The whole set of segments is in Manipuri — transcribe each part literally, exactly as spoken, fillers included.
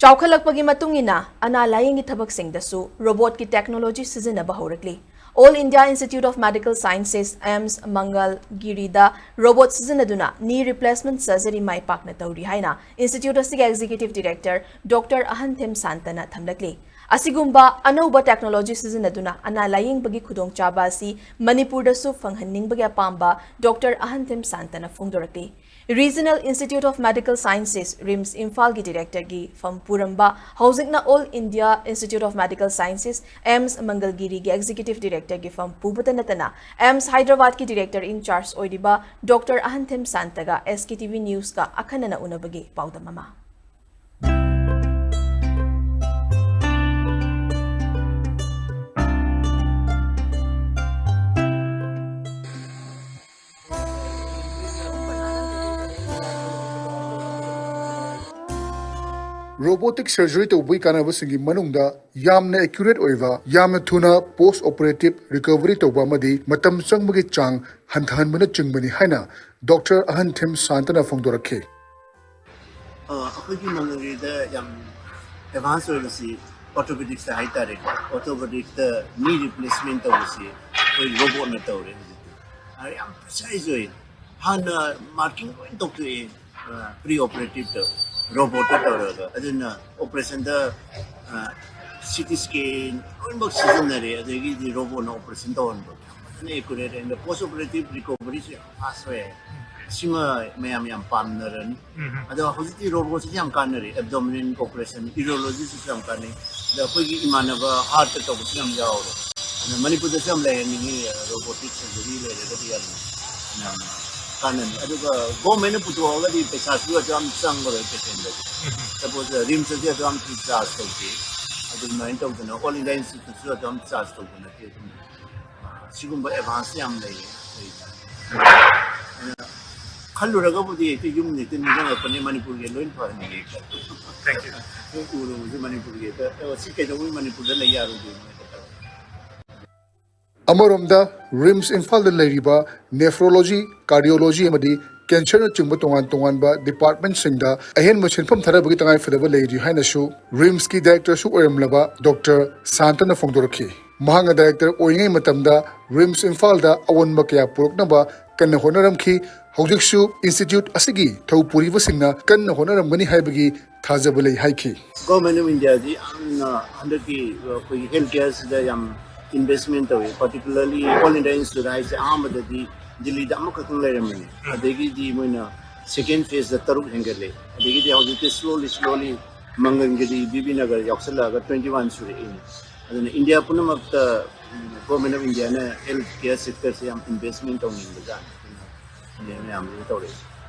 ꯆꯥꯎꯈꯠꯂꯛꯄꯒꯤ ꯃꯇꯨꯡ ꯏꯟꯅ ꯑꯅꯥ ꯂꯥꯌꯦꯡꯒꯤ ꯊꯕꯛꯁꯤꯡꯗꯁꯨ ꯔꯣꯕꯣꯠꯀꯤ ꯇꯦꯛꯅꯣꯂꯣꯖꯤ ꯁꯤꯖꯤꯟꯅꯕ ꯍꯧꯔꯛꯂꯤ꯫ All India Institute of Medical Sciences, AIIMS, ꯃꯪꯒꯜꯒꯤꯔꯤꯗ ꯔꯣꯕꯣꯠ ꯁꯤꯖꯤꯟꯅꯗꯨꯅ knee replacement surgery ꯃꯥꯏ ꯄꯥꯛꯅ ꯇꯧꯔꯤ ꯍꯥꯏꯅ ꯏꯟꯁꯇꯤꯇ꯭ꯌꯨꯠ ꯑꯁꯤꯒꯤ ꯑꯦꯛꯖꯤꯀ꯭ꯌꯨꯇꯤꯚ ꯗꯤꯔꯦꯛꯇꯔ ꯗꯣꯛꯇꯔ ꯑꯍꯟꯊꯦꯝ ꯁꯥꯟꯇꯅ ꯊꯝꯂꯛꯂꯤ꯫ ꯑꯁꯤꯒꯨꯝꯕ ꯑꯅꯧꯕ ꯇꯦꯛꯅꯣꯂꯣꯖꯤ ꯁꯤꯖꯤꯟꯅꯗꯨꯅ ꯑꯅꯥ ꯂꯥꯌꯦꯡꯕꯒꯤ ꯈꯨꯗꯣꯡꯆꯥꯕ ꯑꯁꯤ ꯃꯅꯤꯄꯨꯔꯗꯁꯨ ꯐꯪꯍꯟꯅꯤꯡꯕꯒꯤ ꯑꯄꯥꯝꯕ doctor Ahanthem ꯁꯥꯟꯇꯅ ꯐꯣꯡꯗꯣꯔꯛꯂꯤ꯫ Regional Institute of Medical Sciences, RIMS, ꯏꯝꯐꯥꯜꯒꯤ ꯗꯤꯔꯦꯛꯇꯔꯒꯤ ꯐꯝ ꯄꯨꯔꯝꯕ, ꯍꯧꯖꯤꯛꯅ All India Institute of Medical Sciences, AIIMS, ꯃꯪꯒꯜꯒꯤꯔꯤꯒꯤ ꯑꯦꯛꯖꯤꯀ꯭ꯌꯨꯇꯤꯚ ꯗꯤꯔꯦꯛꯇꯔꯒꯤ ꯐꯝ ꯄꯨꯕꯇ ꯅꯠꯇꯅ, AIIMS ꯍꯥꯏꯗ꯭ꯔꯕꯥꯗꯀꯤ ꯗꯤꯔꯦꯛꯇꯔ ꯏꯟ ꯆꯥꯔꯖ ꯑꯣꯏꯔꯤꯕ ꯗꯣꯛꯇꯔ ꯑꯍꯟꯊꯦꯝ ꯁꯥꯟꯇꯒ SKTV ꯅ꯭ꯌꯨꯁꯀ ꯑꯈꯟꯅꯅ ꯎꯅꯕꯒꯤ ꯄꯥꯎꯗꯝ ꯑꯃ꯫ Robotic surgery ꯇꯧꯕꯒꯤ ꯀꯥꯟꯅꯕꯁꯤꯡꯒꯤ ꯃꯅꯨꯡꯗ ꯌꯥꯝꯅ accurate ꯑꯣꯏꯕ, ꯌꯥꯝꯅ ꯊꯨꯅ post operative recovery ꯇꯧꯕ ꯑꯃꯗꯤ ꯃꯇꯝ ꯆꯪꯕꯒꯤ ꯆꯥꯡ ꯍꯟꯊꯍꯟꯕꯅꯆꯤꯡꯕꯅꯤ ꯍꯥꯏꯅ ꯗꯣꯛꯇꯔ ꯑꯍꯟꯊꯦꯝ ꯁꯥꯟꯇꯅ ꯐꯣꯡꯗꯣꯔꯛꯈꯤ꯫ ꯑ, ꯑꯩꯈꯣꯏꯒꯤ ꯃꯪꯒꯜꯒꯤꯗ ꯌꯥꯝ advance ꯑꯣꯏꯕꯁꯤ orthopedics ꯇ ꯍꯥꯏꯇꯥꯔꯦꯀꯣ꯫ Orthopedics ꯇ knee replacement ꯇꯧꯕꯁꯤ ꯑꯩꯈꯣꯏ ꯔꯣꯕꯣꯠꯅ ꯇꯧꯔꯦ ꯍꯧꯖꯤꯛꯇꯤ꯫ ꯑ, ꯌꯥꯝ precise ꯑꯣꯏ꯫ ꯍꯥꯟꯅ marking ꯂꯣꯏ ꯇꯧꯊꯣꯛꯑꯦ, ꯑ, pre operative ꯇ ꯔꯣꯕꯣꯠꯇ ꯇꯧꯔꯒ꯫ ꯑꯗꯨꯅ operation ꯗ, ꯑ, CT scan ꯂꯣꯏꯅꯃꯛ ꯁꯤꯖꯤꯟꯅꯔꯦ, ꯑꯗꯒꯤꯗꯤ ꯔꯣꯕꯣꯠꯅ operation ꯇꯧꯍꯟꯕ꯫ ꯌꯥꯝ ꯐꯖꯅ accurate, and post operative recovery ꯁꯨ ꯌꯥꯝ fast ꯑꯣꯏ꯫ ꯁꯤꯃ ꯃꯌꯥꯝ ꯌꯥꯝ ꯄꯥꯝꯅꯔꯅꯤ꯫ ꯎꯝ꯫ ꯑꯗꯣ ꯍꯧꯖꯤꯛꯇꯤ ꯔꯣꯕꯣꯠꯁꯤꯗꯤ ꯌꯥꯝ ꯀꯥꯟꯅꯔꯦ, abdominal operation, urology ꯁꯤꯁꯨ ꯌꯥꯝ ꯀꯥꯟꯅꯩ꯫ ꯑꯗ ꯑꯩꯈꯣꯏꯒꯤ ꯏꯃꯥꯟꯅꯕ heart ꯇ ꯇꯧꯕꯁꯨ ꯌꯥꯝ ꯌꯥꯎꯔꯦ꯫ ꯑꯗ ꯃꯅꯤꯄꯨꯔꯗꯁꯨ ꯌꯥꯝ ꯂꯩꯍꯟꯅꯤꯡꯉꯤ, robotic surgery ꯂꯩꯔꯒꯗꯤ ꯌꯥꯝ, ꯌꯥꯝ ꯀꯥꯟꯅꯅꯤ꯫ ꯑꯗꯨꯒ government ꯅ ꯄꯨꯊꯣꯛꯑꯒꯗꯤ ꯄꯩꯁꯥꯁꯨ ꯑꯗꯨ ꯌꯥꯝ ꯆꯪꯉꯔꯣꯏ patient ꯇꯗꯤ꯫ ꯎꯝ꯫ Suppose, RIMS ꯇꯗꯤ ꯑꯗꯨ ꯌꯥꯝ charge ꯇꯧꯗꯦ꯫ ꯑꯗꯨꯃꯥꯏꯅ ꯇꯧꯗꯅ All India Institute ꯁꯨ ꯑꯗꯨ ꯌꯥꯝ charge ꯇꯧꯕ ꯅꯠꯇꯦ꯫ ꯑꯗꯨꯝ ꯁꯤꯒꯨꯝꯕ advance ꯌꯥꯝ ꯂꯩꯌꯦ ꯑꯩꯈꯣꯏꯗ꯫ ꯑꯗꯨꯅ ꯈꯜꯂꯨꯔꯒꯕꯨꯗꯤ ꯍꯦꯛꯇ ꯌꯨꯝ ꯍꯦꯛꯇ ꯅꯤꯡꯁꯤꯡꯉꯛꯄꯅꯦ, ꯃꯅꯤꯄꯨꯔꯒꯤ ꯂꯣꯏ ꯐꯍꯟꯅꯤꯡꯉꯦ꯫ Thank you꯫ ꯍꯦꯛ ꯎꯔꯨꯕꯁꯦ ꯃꯅꯤꯄꯨꯔꯒꯤ ꯍꯦꯛꯇ, "ꯑꯦ, ꯁꯤ ꯀꯩꯗꯧꯕꯩ ꯃꯅꯤꯄꯨꯔꯗ ꯂꯩ ꯌꯥꯔꯣꯏꯗꯣꯏꯅꯣ?" ꯍꯦꯛꯇ ꯈꯜꯂꯦ꯫ ꯑꯃꯔꯣꯝꯗ RIMS ꯏꯝꯐꯥꯜꯗ ꯂꯩꯔꯤꯕ nephrology, cardiology ꯑꯃꯗꯤ ꯀꯦꯟꯁꯔꯅꯆꯤꯡꯕ ꯇꯣꯉꯥꯟ ꯇꯣꯉꯥꯟꯕ ꯗꯤꯄꯥꯔꯠꯃꯦꯟꯁꯤꯡꯗ ꯑꯍꯦꯟꯕ ꯁꯦꯟꯐꯝ ꯊꯥꯗꯕꯒꯤ ꯇꯉꯥꯏꯐꯗꯕ ꯂꯩꯔꯤ ꯍꯥꯏꯅꯁꯨ ꯔꯤꯝꯁꯀꯤ ꯗꯥꯏꯔꯦꯛꯇꯔꯁꯨ ꯑꯣꯏꯔꯝꯂꯕ ꯗꯣꯛꯇꯔ ꯁꯥꯟꯇꯅ ꯐꯣꯡꯗꯣꯔꯛꯈꯤ꯫ ꯃꯍꯥꯛꯅ ꯗꯥꯏꯔꯦꯛꯇꯔ ꯑꯣꯏꯔꯤꯉꯩ ꯃꯇꯝꯗ ꯔꯤꯝꯁ ꯏꯝꯐꯥꯜꯗ ꯑꯑꯣꯟꯕ ꯀꯌꯥ ꯄꯨꯔꯛꯅꯕ ꯀꯟꯅ ꯍꯣꯠꯅꯔꯝꯈꯤ꯫ ꯍꯧꯖꯤꯛꯁꯨ ꯏꯟꯁꯇꯤꯇ꯭ꯌꯨꯠ ꯑꯁꯤꯒꯤ ꯊꯧ ꯄꯨꯔꯤꯕꯁꯤꯡꯅ ꯀꯟꯅ ꯍꯣꯠꯅꯔꯝꯒꯅꯤ ꯍꯥꯏꯕꯒꯤ ꯊꯥꯖꯕ ꯂꯩ ꯍꯥꯏꯈꯤ꯫ Government of Indiaꯗꯤ ꯌꯥꯝꯅ ꯍꯟꯗꯛꯀꯤ ꯑꯩꯈꯣꯏꯒꯤ health careꯁꯤꯗ ꯌꯥꯝ investment ꯇꯧꯏ꯫ Particularly All India Institute ꯍꯥꯏꯁꯦ ꯑꯍꯥꯟꯕꯗꯗꯤ ꯗꯤꯜꯂꯤꯗ ꯑꯃꯈꯛꯇꯪ ꯂꯩꯔꯝꯕꯅꯤ꯫ ꯑꯗꯒꯤꯗꯤ ꯃꯣꯏꯅ second phaseꯇ ꯇꯔꯨꯛ ꯍꯦꯟꯒꯠꯂꯦ꯫ ꯑꯗꯒꯤꯗꯤ ꯍꯧꯖꯤꯛꯇꯤ slowly slowly ꯃꯪꯒꯟꯒꯤꯗꯤ ꯕꯤ ꯕꯤ ꯅꯒꯔ ꯌꯥꯎꯁꯜꯂꯛꯑꯒ twenty one ꯁꯨꯔꯛꯏꯅꯤ꯫ ꯑꯗꯨꯅ ꯏꯟꯗꯤꯌꯥ ꯄꯨꯝꯅꯃꯛꯇ Government of Indiaꯅ health care sectorꯁꯦ ꯌꯥꯝ investment ꯇꯧꯅꯤꯡꯕꯖꯥꯠꯅꯤ꯫ ꯑꯗꯨꯅ ꯃꯌꯥꯝꯁꯤꯅ ꯇꯧꯔꯛꯏꯁꯦ꯫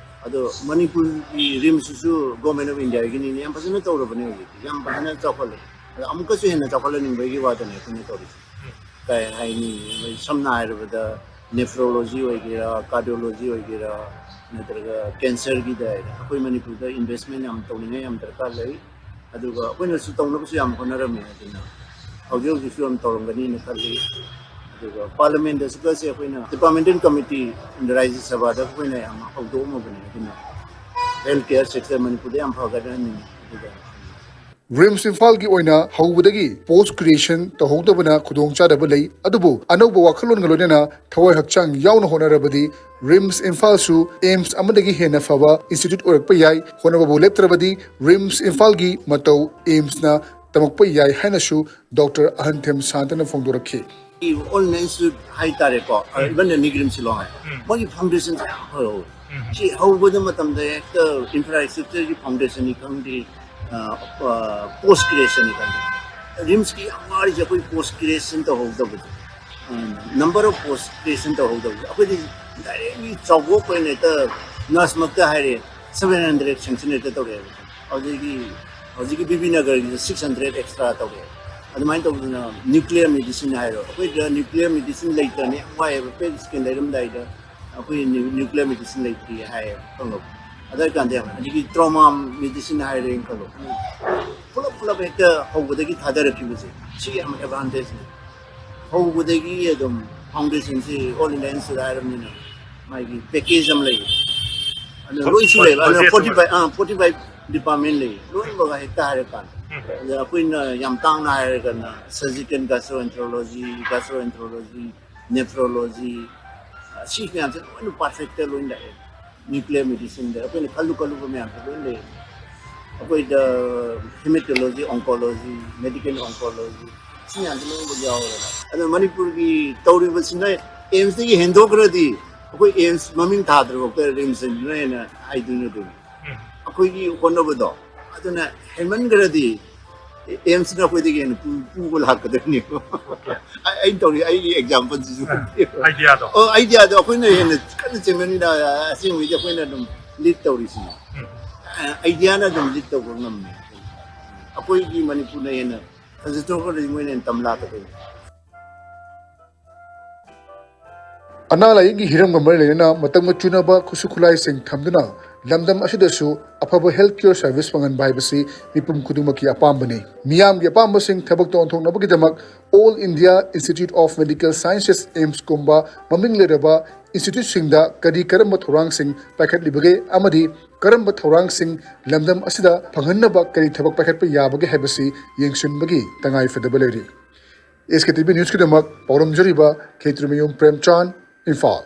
ꯑꯗꯣ ꯃꯅꯤꯄꯨꯔꯒꯤ ꯔꯤꯝꯁꯁꯤꯁꯨ Government of Indiaꯒꯤꯅꯤꯅ ꯌꯥꯝ ꯐꯖꯅ ꯇꯧꯔꯕꯅꯦ ꯍꯧꯖꯤꯛꯇꯤ꯫ ꯌꯥꯝ ꯐꯖꯅ ꯆꯥꯎꯈꯠꯂꯦ꯫ ꯑꯗꯣ ꯑꯃꯨꯛꯀꯁꯨ ꯍꯦꯟꯅ ꯆꯥꯎꯈꯠꯍꯟꯅꯤꯡꯕꯒꯤ ꯋꯥꯗꯅꯦ ꯑꯩꯈꯣꯏꯅ ꯇꯧꯔꯤꯁꯦ꯫ ꯀꯩ ꯍꯥꯏꯅꯤ, ꯁꯝꯅ ꯍꯥꯏꯔꯕꯗ nephrology ꯑꯣꯏꯒꯦꯔꯥ, cardiology ꯑꯣꯏꯒꯦꯔꯥ, ꯅꯠꯇ꯭ꯔꯒ ꯀꯦꯟꯁꯔꯒꯤꯗ ꯑꯩꯈꯣꯏ ꯃꯅꯤꯄꯨꯔꯗ investment ꯌꯥꯝ ꯇꯧꯅꯤꯡꯉꯥꯏ ꯌꯥꯝ ꯗꯔꯀꯥꯔ ꯂꯩ꯫ ꯑꯗꯨꯒ ꯑꯩꯈꯣꯏꯅꯁꯨ ꯇꯧꯅꯕꯁꯨ ꯌꯥꯝ ꯍꯣꯠꯅꯔꯝꯃꯦ꯫ ꯑꯗꯨꯅ ꯍꯧꯖꯤꯛ ꯍꯧꯖꯤꯛꯁꯨ ꯌꯥꯝ ꯇꯧꯔꯝꯒꯅꯤꯅ ꯈꯜꯂꯤ꯫ ꯑꯗꯨꯒ ꯄꯥꯔꯂꯤꯌꯥꯃꯦꯟꯗꯁꯨ ꯀꯁꯦ ꯑꯩꯈꯣꯏꯅ departmental committee in the ꯔꯥꯖ꯭ꯌ ꯁꯚꯥꯗ ꯑꯩꯈꯣꯏꯅ ꯌꯥꯝ ꯍꯧꯗꯣꯛꯑꯝꯃꯕꯅꯤ꯫ ꯑꯗꯨꯅ health care sector ꯃꯅꯤꯄꯨꯔꯗ ꯌꯥꯝ ꯐꯒꯠꯍꯟꯅꯤꯡꯉꯤ꯫ ꯑꯗꯨꯒ ꯔꯤꯝꯁ ꯏꯝꯐꯥꯜꯒꯤ ꯑꯣꯏꯅ ꯍꯧꯕꯗꯒꯤ post creation ꯇꯧꯍꯧꯗꯕꯅ ꯈꯨꯗꯣꯡꯆꯥꯗꯕ ꯂꯩ, ꯑꯗꯨꯕꯨ ꯑꯅꯧꯕ ꯋꯥꯈꯜꯂꯣꯟꯒ ꯂꯣꯏꯅꯅ ꯊꯋꯥꯏ ꯍꯛꯆꯥꯡ ꯌꯥꯎꯅ ꯍꯣꯠꯅꯔꯕꯗꯤ ꯔꯤꯝꯁ ꯏꯝꯐꯥꯜꯁꯨ ꯑꯦꯝꯁ ꯑꯃꯗꯒꯤ ꯍꯦꯟꯅ ꯐꯕ ꯏꯟꯁꯇꯤꯇ꯭ꯌꯨꯠ ꯑꯣꯏꯔꯛꯄ ꯌꯥꯏ꯫ ꯍꯣꯠꯅꯕꯕꯨ ꯂꯦꯞꯇ꯭ꯔꯕꯗꯤ ꯔꯤꯝꯁ ꯏꯝꯐꯥꯜꯒꯤ ꯃꯇꯧ ꯑꯦꯝꯁꯅ ꯇꯝꯃꯛꯄ ꯌꯥꯏ ꯍꯥꯏꯅꯁꯨ doctor Ahanthem ꯁꯥꯟꯇꯅ ꯐꯣꯡꯗꯣꯔꯛꯈꯤ꯫ All India Institute ꯍꯥꯏꯇꯥꯔꯦꯀꯣ, even the ꯅꯤꯒ꯭ꯔꯤꯝ ꯁꯤꯂꯣꯡ ꯍꯥꯏ, ꯃꯣꯏꯒꯤ foundationꯁꯦ ꯌꯥꯝ ꯐꯍꯧꯋꯦ꯫ ꯁꯤ ꯍꯧꯕꯗ ꯃꯇꯝꯗ ꯍꯦꯛꯇ infrastructureꯒꯤ foundationꯅꯤ ꯈꯪꯗꯦ, post creationꯅꯤ ꯈꯪꯗꯦ, ꯔꯤꯝꯁꯀꯤ ꯌꯥꯝ ꯋꯥꯔꯤꯁꯦ ꯑꯩꯈꯣꯏ post creation ꯇꯧꯍꯧꯗꯕꯗꯣ꯫ Number of post creation ꯇꯧꯍꯧꯗꯕꯗꯣ꯫ ꯑꯩꯈꯣꯏꯗꯤ directly ꯆꯥꯎꯕꯣꯛ ꯑꯣꯏꯅ ꯍꯦꯛꯇ nurseꯃꯛꯇ ꯍꯥꯏꯔꯦ, seven hundred sanction ꯍꯦꯛꯇ ꯇꯧꯔꯛꯑꯦꯕ꯫ ꯑꯗꯨꯗꯒꯤ ꯍꯧꯖꯤꯛꯀꯤ ꯕꯤ ꯕꯤ ꯅꯒꯔꯒꯤꯗ six hundred extra ꯇꯧꯔꯛꯑꯦ꯫ ꯑꯗꯨꯃꯥꯏꯅ ꯇꯧꯗꯅ nuclear medicine ꯍꯥꯏꯔꯣ, ꯑꯩꯈꯣꯏꯗ nuclear medicine ꯂꯩꯇ꯭ꯔꯅꯦ ꯌꯥꯝ ꯋꯥꯏꯑꯦꯕ꯫ PET scan ꯂꯩꯔꯝꯗꯥꯏꯗ ꯑꯩꯈꯣꯏ nuclear medicine ꯂꯩꯇꯦ ꯍꯥꯏꯌꯦꯕ, ꯈꯪꯉꯕ? ꯑꯗꯨ ꯀꯥꯟꯗ ꯌꯥꯝ, ꯑꯗꯒꯤ trauma medicine ꯍꯥꯏꯔꯦꯅ ꯈꯜꯂꯣ, ꯄꯨꯂꯞ ꯄꯨꯂꯞ ꯍꯦꯛꯇ ꯍꯧꯕꯗꯒꯤ ꯊꯥꯗꯔꯛꯈꯤꯕꯁꯦ, ꯁꯤ ꯌꯥꯝ advantageꯅꯤ꯫ ꯍꯧꯕꯗꯒꯤ ꯑꯗꯨꯝ foundationꯁꯤ All India Institute ꯍꯥꯏꯔꯕꯅꯤꯅ ꯃꯥꯒꯤ package ꯑꯃ ꯂꯩꯌꯦ꯫ ꯑꯗꯨ ꯂꯣꯏꯁꯨ ꯂꯩꯕ, ꯑꯗꯨꯅ ꯐꯣꯔꯇꯤ ꯐꯥꯏꯚ, ꯑꯥ, ꯐꯣꯔꯇꯤ ꯐꯥꯏꯚ ꯗꯤꯄꯥꯔꯠꯃꯦꯟ ꯂꯩ, ꯂꯣꯏꯅꯃꯛ ꯍꯦꯛꯇ ꯍꯥꯏꯔꯀꯥꯟꯗ꯫ ꯑꯗ ꯑꯩꯈꯣꯏꯅ ꯌꯥꯝ ꯇꯥꯡꯅ ꯍꯥꯏꯔꯒꯅ surgical gastroenterology, gastroenterology, nephrology, ꯁꯤ ꯃꯌꯥꯝꯁꯦ ꯂꯣꯏꯅ ꯄꯔꯐꯦꯛꯇ ꯂꯣꯏꯅ ꯂꯥꯛꯑꯦ꯫ ꯅ꯭ꯌꯨꯀ꯭ꯂꯤꯌꯔ ꯃꯦꯗꯤꯁꯤꯟꯗ ꯑꯩꯈꯣꯏꯅ ꯈꯜꯂꯨ ꯈꯜꯂꯨꯕ ꯃꯌꯥꯝꯁꯦ ꯂꯣꯏꯅ ꯂꯩ꯫ ꯑꯩꯈꯣꯏꯗ hematology, oncology, medical oncology, ꯁꯤ ꯃꯌꯥꯝꯁꯦ ꯂꯣꯏꯅꯃꯛ ꯌꯥꯎꯔꯦꯕ꯫ ꯑꯗꯣ ꯃꯅꯤꯄꯨꯔꯒꯤ ꯇꯧꯔꯤꯕꯁꯤꯅ ꯑꯦꯝꯁꯇꯒꯤ ꯍꯦꯟꯗꯣꯛꯈ꯭ꯔꯗꯤ ꯑꯩꯈꯣꯏ ꯑꯦꯝꯁ ꯃꯃꯤꯡ ꯊꯥꯗ꯭ꯔꯤꯐꯥꯎꯗ ꯔꯤꯝꯁꯅ ꯍꯦꯟꯅ ꯍꯥꯏꯗꯣꯏꯅꯣ ꯑꯗꯨꯅꯤ꯫ ꯑꯩꯈꯣꯏꯒꯤ ꯍꯣꯠꯅꯕꯗꯣ ꯑꯗꯨꯅ ꯍꯦꯟꯃꯟꯈ꯭ꯔꯗꯤ ꯑꯦꯝꯁꯅ ꯑꯩꯈꯣꯏꯗꯒꯤ ꯍꯦꯟꯅ ꯄꯨ-, ꯄꯨꯕ ꯂꯥꯛꯀꯗꯣꯏꯅꯦꯕ꯫ ꯑꯩ-, ꯑꯩꯅ ꯇꯧꯔꯤ ꯑꯩꯒꯤ ꯑꯦꯛꯖꯥꯝꯄꯜꯁꯤꯁꯨ ꯑꯥꯏꯗꯤꯌꯥꯗꯣ꯫ ꯑꯣ, ꯑꯥꯏꯗꯤꯌꯥꯗꯣ ꯑꯩꯈꯣꯏꯅ ꯍꯦꯟꯅ ꯀꯟꯅ ꯆꯦꯟꯕꯅꯤꯅ ꯑꯁꯦꯡꯕꯗꯤ ꯑꯩꯈꯣꯏꯅ ꯑꯗꯨꯝ ꯂꯤꯗ ꯇꯧꯔꯤꯁꯤꯅꯦ꯫ ꯑꯥꯏꯗꯤꯌꯥꯅ ꯑꯗꯨꯝ ꯂꯤꯗ ꯇꯧꯕ ꯉꯝꯃꯦ꯫ ꯑꯩꯈꯣꯏꯒꯤ ꯃꯅꯤꯄꯨꯔꯅ ꯍꯦꯟꯅ ꯐꯖꯊꯣꯛꯈ꯭ꯔꯗꯤ ꯃꯣꯏꯅ ꯍꯦꯟꯅ ꯇꯝ ꯂꯥꯛꯀꯗꯣꯏꯅꯤ꯫ ꯑꯅꯥ ꯂꯥꯏꯌꯦꯡꯒꯤ ꯍꯤꯔꯝꯒ ꯃꯔꯤ ꯂꯩꯅꯅ ꯃꯇꯝꯒ ꯆꯨꯅꯕ ꯈꯨꯠꯁꯨ ꯈꯨꯠꯂꯥꯏꯁꯤꯡ ꯊꯝꯗꯨꯅ ꯂꯝꯗꯝ ꯑꯁꯤꯗꯁꯨ ꯑꯐꯕ health care service ꯐꯪꯍꯟꯕ ꯍꯥꯏꯕꯁꯤ ꯃꯤꯄꯨꯝ ꯈꯨꯗꯤꯡꯃꯛꯀꯤ ꯑꯄꯥꯝꯕꯅꯤ꯫ ꯃꯤꯌꯥꯝꯒꯤ ꯑꯄꯥꯝꯕꯁꯤꯡ ꯊꯕꯛꯇ ꯑꯣꯟꯊꯣꯛꯅꯕꯒꯤꯗꯃꯛ All India Institute of Medical Sciences, AIIMS ꯀꯨꯝꯕ ꯃꯃꯤꯡ ꯂꯩꯔꯕ instituteꯁꯤꯡꯗ ꯀꯔꯤ ꯀꯔꯝꯕ ꯊꯧꯔꯥꯡꯁꯤꯡ ꯄꯥꯏꯈꯠꯂꯤꯕꯒꯦ ꯑꯃꯗꯤ ꯀꯔꯝꯕ ꯊꯧꯔꯥꯡꯁꯤꯡ ꯂꯝꯗꯝ ꯑꯁꯤꯗ ꯐꯪꯍꯟꯅꯕ ꯀꯔꯤ ꯊꯕꯛ ꯄꯥꯏꯈꯠꯄ ꯌꯥꯕꯒꯦ ꯍꯥꯏꯕꯁꯤ ꯌꯦꯡꯁꯤꯟꯕꯒꯤ ꯇꯉꯥꯏ ꯐꯗꯕ ꯂꯩꯔꯤ꯫ ꯑꯦꯁ ꯀꯦ ꯇꯤ ꯚꯤ ꯅ꯭ꯌꯨꯁꯀꯤꯗꯃꯛ ꯄꯥꯎꯔꯝꯖꯔꯤꯕ ꯈꯦꯇ꯭ꯔꯤꯃꯌꯨꯝ ꯄ꯭ꯔꯦꯝꯆꯥꯟ, ꯏꯝꯐꯥꯜ꯫